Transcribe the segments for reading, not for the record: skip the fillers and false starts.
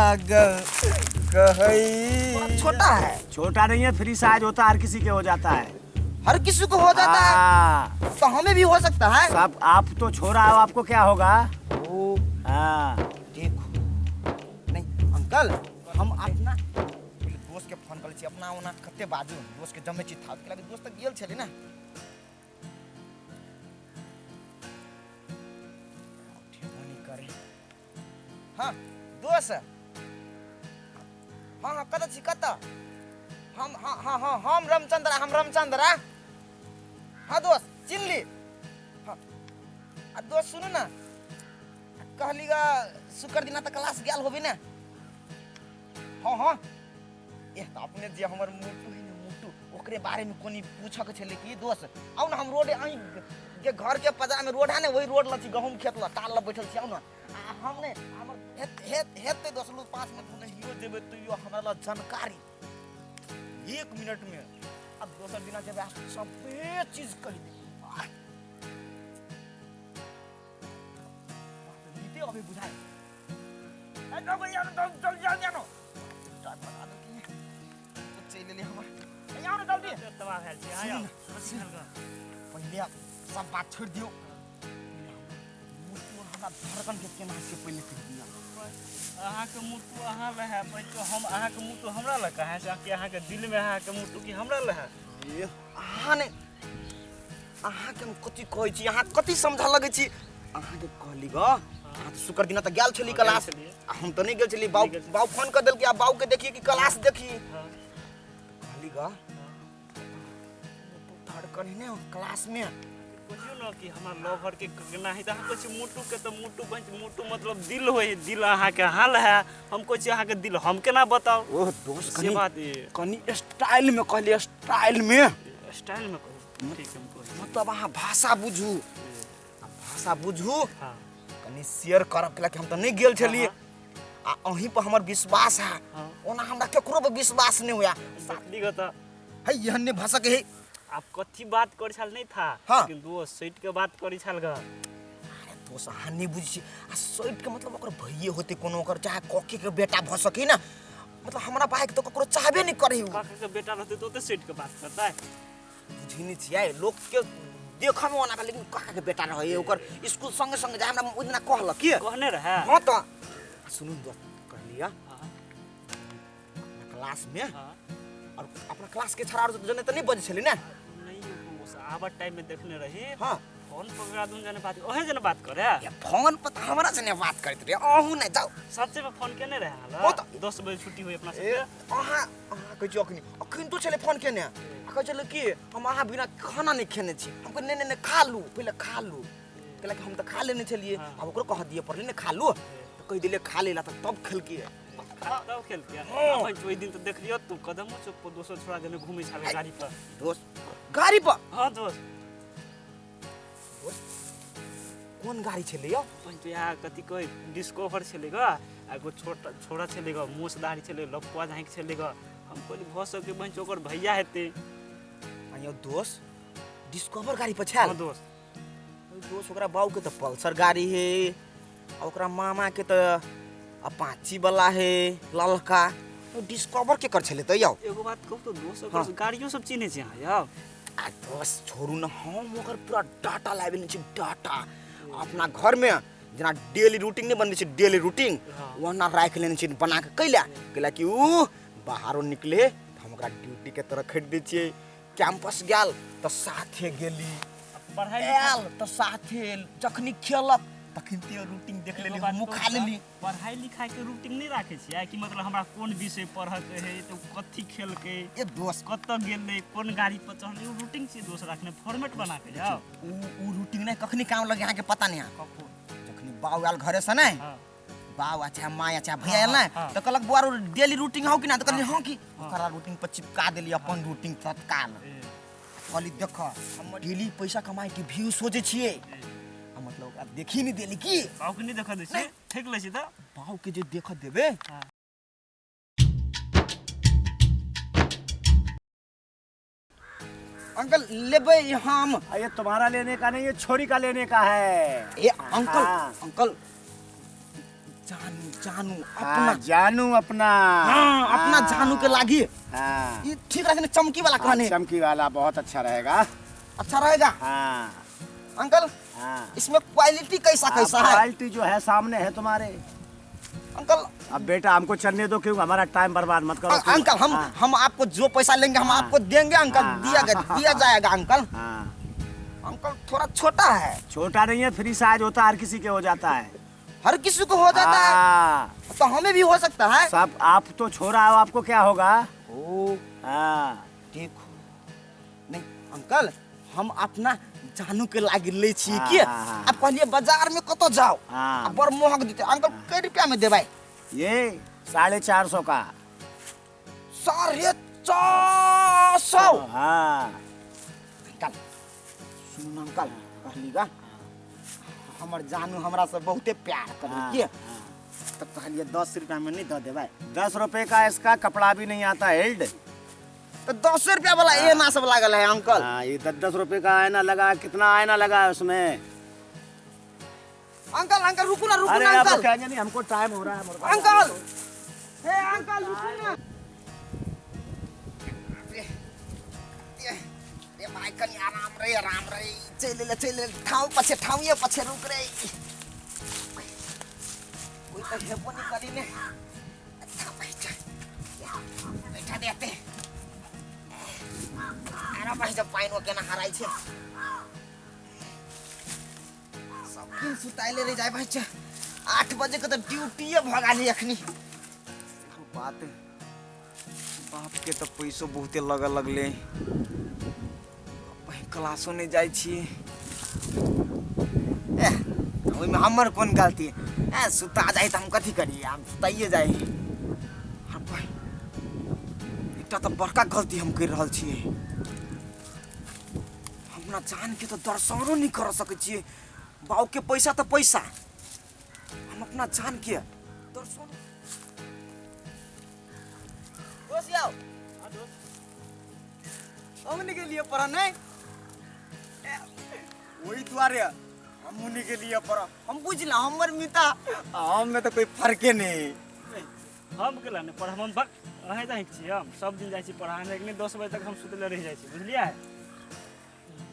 लागल कहै। छोटा है। छोटा नहीं है, फ्री साइज होता है, हर किसी के हो जाता है। हर किसी को हो जाता है। हाँ। तो हमें भी हो सकता है। सब आप तो छोरा हो, आपको क्या होगा? ओ। हाँ। देखो नहीं अंकल, हम अपना पहिले दोस्त के फोन करै छी, अपना ओना कते बाजू, दोस्त के जमे छी था कि दोस्त तऽ गेल छलै ने। उठेबो नहि करे। हाँ दोस्त, हाँ हाँ कतऽ छी, कतऽ? हम हाँ हाँ हाँ हम रामचंद्र, हम रामचंद्र। हाँ दोस्त चिन्हली। हाँ आ दोस्त सुनू ने, कहली गा शुक्र दिना तऽ क्लास गेल होबी ने? हाँ हाँ एह तऽ अपने जे हमर मोटू है ने, मोटू, ओकरे बारे में कोनी पूछऽ के छलै कि दोस्त। आउ ने, हम रोड अहीं के घर के पजा में रोड है ने, वही रोड लग छी, गहूम खेत लग टाल लग बैठल छी, आउ ने। आ हम ने हमर हेत हेत हेतै दोस्त लू 5 मिनट नहियो जेबै तैयो हमरा लग जानकारी 1 मिनट में। अब दोसर दिना जेबै आ सबे चीज कहि देबै। नीते अभी बुझाइ। ए जल्दी आउ ने, जल्दी जल्दी जल्दी आउ ने। बता दो कि चलि एलै हमर। ए, आउ ने जल्दी। तबाह भेल छी। सुनू ने, सुनू। पहिले सब बात छोड़ि दियौ, पहिले हमर मुँह हमरा धड़कन के केना से पहिले कहि दिअ। अहाँके मुटु अहाँ लए है, पैचो हम अहाँके मुटु हमरा लए कहाँ से कि अहाँके दिल में अहाँके मुटु की हमरा लए है? ए, अहाँ ने अहाँके हम कथी कहै छी, अहाँ कथी समझऽ लगै छी? अहाँके कहली ग, अहाँ तऽ शुक्र दिना तऽ गेल छली गेल क्लास। छलियै। आ हम तऽ नहि गेल छली। बाउ नहि गेल छलियै। बाउ फोन कऽ देलकै, आ बाउ के देखिए कि क्लास देखी। हाँ। कहली ग धड़कन है ने क्लास में। कहियो न कि हमरा लवर के केना है, तऽ अहाँ कहै छी मोटू के, तऽ मोटू बन मोटू मतलब दिल होइ, दिल अहाँके अहाँ लए है। हम कहै छी अहाँके दिल हम केना बताउ? ओह दोस्त, से कनि बात ये कनि स्टाइल में कहली, स्टाइल में। स्टाइल में कहू, ठीक है, हम कहै छी। मतलब अहाँ भाषा बुझू, आ भाषा बुझू। हाँ। कनि शेयर करब, कैला कि हम तऽ नहि गेल छलियै। हाँ। आ अहीं पर हमर विश्वास है। हाँ। ओना हमरा केकरो पर विश्वास नहि हुआ। देखली ग तऽ है एहन नहि भऽ सकै है। आप कथी बात करै छल नहि था। हाँ। लेकिन दोस्त सटि के बात करै छल ग। अरे दोस्त, अहाँ नहि बुझै छी। आ सटि के मतलब ओकर भैये होतै कोनो ओकर, चाहे कके के बेटा भऽ सकै ने। मतलब हमरा बाइक तऽ ककरो चाहबे नहि करै उ। काका के बेटा रहतै तऽ ओते सटि के बात करतै? बुझै नहि छियै, लोकके देखऽ मे ओना भेल, लेकिन काका के बेटा रहै ओकर, स्कूल संगे संगे जाय। हमरा ओहि दिना कहलक की कहने रहै? हाँ तऽ सुनू ने दोस्त, कहलियै हाँ। अपना क्लास में हाँ। और अपना क्लास के छाड़ा और जने तऽ नहि बजै छलै ने? नहीं, दोस्त आबर टाइम में देखने रही। हाँ। फोन पकड़ा दून जने बात, ओहे जने बात करे। ये फोन पर तऽ हमरा से बात करैत रहे, अहूँ नहि जाउ। सच्चे में फोन केने रहे अहाँ हाँ लग? तऽ। 10 बजे छुट्टी हुई अपना ए, सबके। अहाँ अहाँ कहै छी अखनी अखन तो छलै फोन केने, आ कहै छलै कि हम अहाँ बिना खाना नहि खेने छी। हम कहलियै नहि नहि नहि, खा लू पहिले, खा लू। कहलक हम तऽ खा लेने छलियै। हाँ। आब ओकरो कह दिअ पड़लै ने, खा लू तऽ कहि देलियै खा लेला तऽ तब खेलकै। तब खेलकै। हाँ। अपन ओहि दिन तऽ देखलियौ तू कदमो चौक पर दोसर छोड़ा जने घूमै छलै गाड़ी पर। दोस्त गाड़ी पर? हाँ दोस्त। कोन गाड़ी छलै यौ? पंचो यहाँ कथी कहै डिस्कवर छलै ग, आ एगो छोट छोड़ा छलै ग, मोछ दाढ़ी छलै, लफुआ झाँकि छलै ग। हम कहली भऽ सकै पंचो ओकर भैया हेतै। आ यौ दोस्त, डिस्कवर गाड़ी पर छल? हाँ दोस्त। दोस्त ओकरा बाऊ के तऽ पल्सर गाड़ी है, आ ओकरा मामा के तऽ अपाची वाला है ललका। ओ डिस्कवर के कर छलै तऽ यौ? एगो बात कहू तऽ दोस्त, ओकर हाँ। गाड़ियो सब चिन्है छी अहाँ यौ? आ दोस्त छोड़ू ने, हम ओकर पूरा डाटा लाबि लेने छी, डाटा। अपना घर में जेना डेली रूटीन नहि बनबै छै, डेली रूटीन, हाँ। ओना राखि लेने छी बना के। कैला कैला कि उ बाहरो निकले तऽ हम ओकरा ड्यूटी के तरह खरीद दै छियै। कैंपस गेल तऽ साथे गेली, पढ़ाई आयल तऽ साथे आयल, जखनी खेलक तखन ते रूटीन देख लेली, एगो बात हमहूँ कहू खा तऽ, लेली। पढ़ाई लिखाई के रूटीन नहि राखै छियै कि मतलब हमरा कोन विषय पढ़ऽ के है, तऽ कथी खेलकै, ए दोस्त, कतऽ गेलै, कोन गाड़ी पर चढ़लै, ओ रूटीन छियै दोस्त राखने, फॉर्मेट बना के जाओ। उ उ रूटीन नहि कखनी काम लगे अहाँके पता नहि है। कखो? जखनी बाउ आयल घरे से नहि, हाँ। बाउ अच्छा माय अच्छा भैया आयल हाँ, नहि, हाँ। तऽ कहलक बौआ डेली रूटीन हौ कि ना? तऽ कहली हाँ कि हाँ। ओकरा रूटीन पर चिपका देली अपन रूटीन तत्काल। ए, कहली देख, हम डेली पैसा कमाए के भी सोचै छियै, आ मतलब ओकरा देखी नहि देली की। बाबू के नहि देखऽ दै छियै? ठेक लै छी तऽ बाउ के जे देख देबै। हाँ। अंकल लेबै हम। ये तुम्हारा लेने का नहीं, ये छोरी का लेने का है। ए अंकल। हाँ। अंकल जानू जानू। हाँ, अपना जानू अपना। हाँ, अपना जानू के लागी। हाँ। ये ठीक रहे ना, चमकी वाला हाँ, कहने। चमकी वाला बहुत अच्छा रहेगा। अच्छा रहेगा। हाँ। अंकल, हाँ। इसमें क्वालिटी कैसा कैसा है? क्वालिटी जो है सामने है तुम्हारे। अंकल अब बेटा हमको चलने दो, क्यों हमारा टाइम बर्बाद मत करो। अंकल हम हाँ। हम आपको जो पैसा लेंगे हम हाँ। आपको देंगे अंकल। हाँ। दिया जाएगा अंकल। हाँ। अंकल थोड़ा छोटा है। छोटा नहीं है, फ्री साइज होता है, हर किसी के हो जाता है। हर किसी को हो जाता है। हाँ। तो हमें भी हो सकता है। सब आप तो छोरा हो, आपको क्या होगा? ओ हाँ। देखो नहीं अंकल, हम अपना जानू के लागी ले छी हाँ, की हाँ, हाँ। आप कहलिए बाजार में कत जाओ, हाँ। आ बड़ महग देते अंकल। कै रुपया में देबै? ये 450 का। 450? हाँ। अंकल सुन, अंकल कहली गा हमर जानू हमरा से बहुते प्यार करे हाँ, की, तो कहलिए 10 रुपया में नहीं दे देबै? 10 रुपए का इसका कपड़ा भी नहीं आता हेल्ड। तो 10 रुपया वाला एना सब लागल है अंकल। हाँ, ये 10-10 रुपए का आयना लगा, कितना आयना लगा है उसमें? अंकल अंकल रुकू ना, रुकू अरे ना आप अंकल। कहेंगे नहीं, हमको टाइम हो रहा है। अंकल, हे अंकल रुकू ना। रे भाई कनी आराम रे, आराम रे, चल ले चल ले, ठाव पछे ठाविए पछे रुक रे। कोई तो हेबो नहीं करी ने। अच्छा बैठा बैठा देते। आराम भाई, जब पाइन केना हराई छे सब दिन सुताइले रह जाए भाई। 8 बजे के तो ड्यूटीए भगाली अखनी। बात बाप के तो पैसो बहुते लगे लगले, क्लासो नहीं जाइ छी। ओहिमे हमर कोन गलती? ए सुता जाइ तऽ हम कथी करी, हम सुताइए जाइ। एकटा तऽ बड़का गलती हम करि रहल छियै, अपना जान के तऽ दर्शनो नहीं कर सकै छियै। बाबू के पैसा तऽ पैसा, हम अपना जान के दर्शन। दोस्त आओ, हमनी के लिए पढ़ा नहीं, वही दुआरे हमनी के लिए पढ़ा। हम बुझला हमर मिता हम में तो कोई फर्के नहीं। हम केला नहीं पढ़, हम बक अहें जाइ छी, हम सब दिन जाइ छी पढ़ाने के, 10 बजे तक हम सुतले रह जाइ छी, बुझलियै?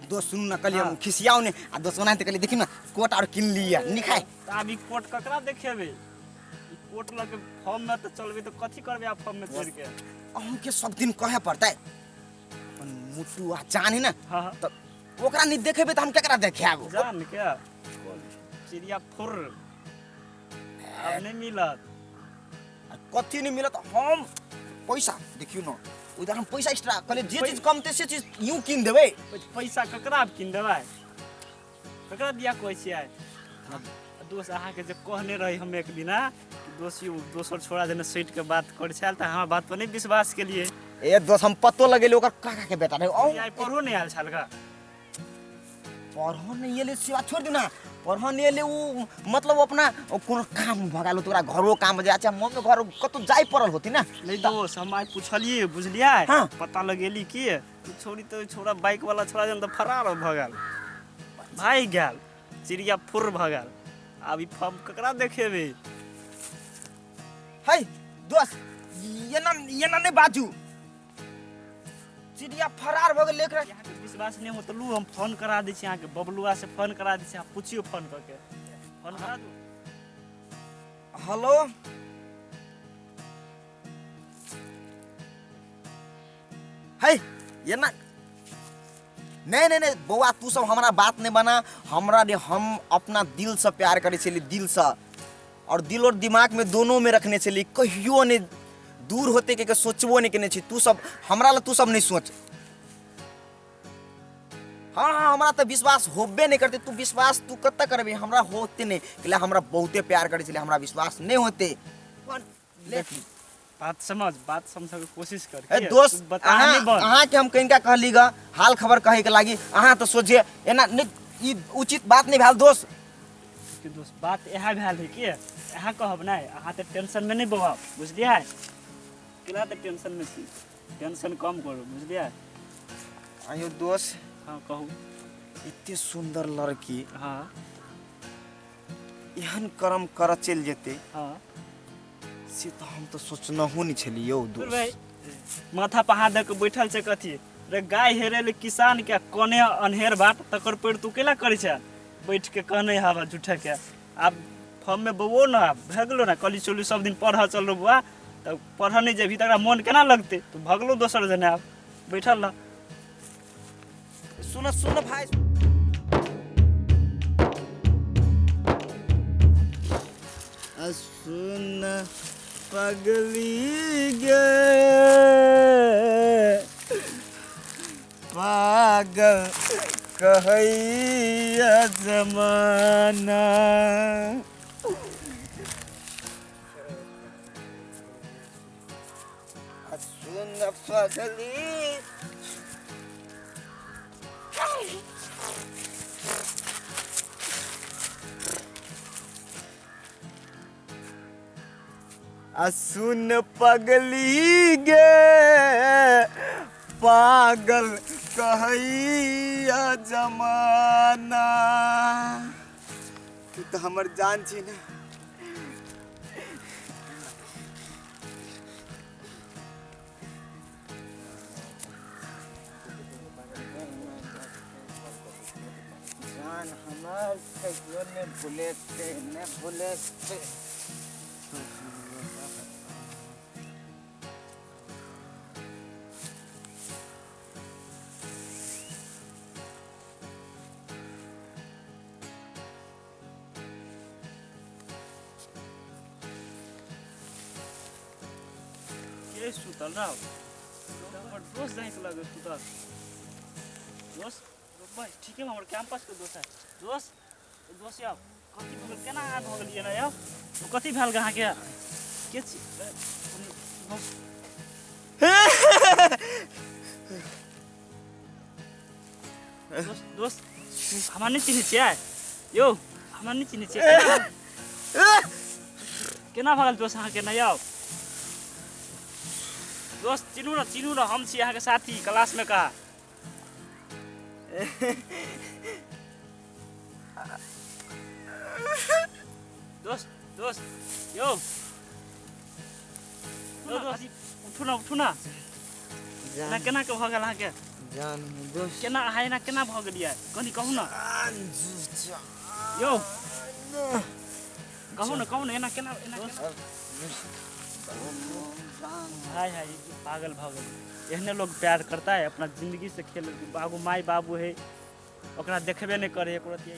दोस्त सुन ना, कहलिए हम खिसियाओ ने, आ दोस्त ओनाहिते कहलिए देखी ना कोट और किन लिया निखाय। त आब ई कोट ककरा देखेबै? ई कोट लऽ के फॉर्म में तऽ चलबै तऽ कथी करबै आब फॉर्म में चढ़ के? अहूँ के सब दिन कहे पड़तै अपन मुटु आ जान है ना। हाँ। तऽ ओकरा नहीं देखेबै तऽ हम केकरा देखाबो? जान के चिड़िया फुर आब नहीं मिलत। कथी नहीं मिलत? हम पैसा देखियो ना, उधर हम पैसा एक्स्ट्रा कहलिए जे चीज कमते से चीज यूं किन देबै। पैसा ककरा आब किन देबै? ककरा दिया कहै छियै? दोस्त अहाँके जे कहने रही हम एक दिना, दोस्त यौ दोसर छोड़ा जेना सटि के बात करै छल तऽ हमरा बात पर नहीं विश्वास केलियै। ए दोस्त हम पतो लगेलियै ओकर काका के बेटा रहै। आइ पढ़ो नहीं आयल छल का? पढ़ो नहीं एलै सेवा छोड़ दियौ ना, पढ़ो नहीं एलै उ मतलब अपना कोनो काम भगालो तो ओकरा घरो काम जे अच्छा मम्मी घर कतौ जाय पड़ल होती ना। नहीं दोस्त हम आइ पुछलियै बुझलियै। हाँ। पता लगेली कि छोरी तो छोरा बाइक वाला छोरा जन तऽ फरार भऽ गेल, भागि गेल, चिड़िया फुर भऽ गेल। आब ई फॉर्म ककरा देखेबै? है दोस्त एना एना नहीं बाजू, चिड़िया फरार भऽ गेल एकरा। अहाँके विश्वास नहि हो तऽ लू हम फोन करा दै छी अहाँके, बबलुआ से फोन करा दै छी, अहाँ पुछियौ फोन कऽ के। फोन करा दू। हेलो है एना नहीं नहीं नहीं बौआ, तू सब हमरा बात नहीं बना। हमरा रे हम अपना दिल से प्यार करै छली, दिल से, और दिल और दिमाग में दोनों में रखने छली, कहियो नहीं दूर होते के सोचबो नहीं केने छी। तू सब हमरा ला तू सब नहीं सोच। हाँ हाँ हमरा तो विश्वास होबे नहीं करते, तू विश्वास तू कत करबे, हमरा होते नहीं, कहले हमरा बहुते प्यार करै छली, हमरा विश्वास नहीं होते। ले बात समझ, बात समझ के कोशिश कर। ए दोस्त बता नहीं बन। अहाँ के हम कनिका कहली ग हाल खबर कहे के लागी, अहाँ तो सोचे एना नहीं, ई उचित बात नहीं भेल दोस्त। कि दोस्त बात इएह भेल है कि अहाँ कहब नहीं, अहाँ तऽ टेंशन में नहीं बौआ, बुझलियै? केला तऽ टेंशन में छी, टेंशन कम करू, बुझलियै? आयो दोस्त। हाँ कहू। इतने सुंदर लड़की, हाँ एहन कर्म करऽ चलि जेतै हँ से तऽ हम तऽ सोचनहुँ नहि छलियै यौ दूर भाई दोस्त। माथा पर हाथ दऽ के बैठल छै कथी रे, गाय हेरे ले किसान के कोने अन्हेर बाट तकर पैर तू केला करै छै बैठ के कहने हवा झूठे के। आब फॉर्म में बौओ न आब भए गेलो ने, कहली चलू सब दिन पढ़ऽ चलू बौआ, तऽ पढ़ऽ नहि जेबही तकरा मोन केना लगतै? तू भगलो दोसर जने, आब बैठल रह। सुन सुन भाई, सुन पगली गे, पागल कहैया जमाना। सुन पगली, आ सुन पगली गे, पागल कहैया जमाना। तू तऽ हमर जान छी ने। जान हमर कहियो ने भुलेतै, ने भुलेतै। के सुतल रहो? हमर दोस्त जाइके लगे सुतल। दोस्त भाई ठीक है, हमर कैंपस के दोस्त है। दोस्त दोस्त यौ, कथी भऽ गेल? केना अहाँ भऽ गेलियै ने यौ? कथी भेल अहाँके? के छी दोस्त? दोस्त दोस्त, हमरा नहि चिन्है छियै यौ? हमरा नहि चिन्है छियै? केना भऽ गेल दोस्त अहाँके नहि यौ? दोस्त चिन्हू ने, चिन्हू ने, हम छी अहाँके साथी क्लासमे का। दोस्त दोस्त यौ, यौ दोस्त, उठू ने, उठू ने। एना केना के भऽ गेल अहाँके? जान दोस्त, केना अहाँ एना केना भऽ गेलियै? कनि कहू ने यौ, कहू ने, कहू ने, एना केना, एना केना? हाय हाय, ई पागल भऽ गेल। एहने लोग प्यार करता है? अपना जिंदगी से खेल। बाबू माय बाबू है, ओकरा देखबे नहि करे एको रत्ती।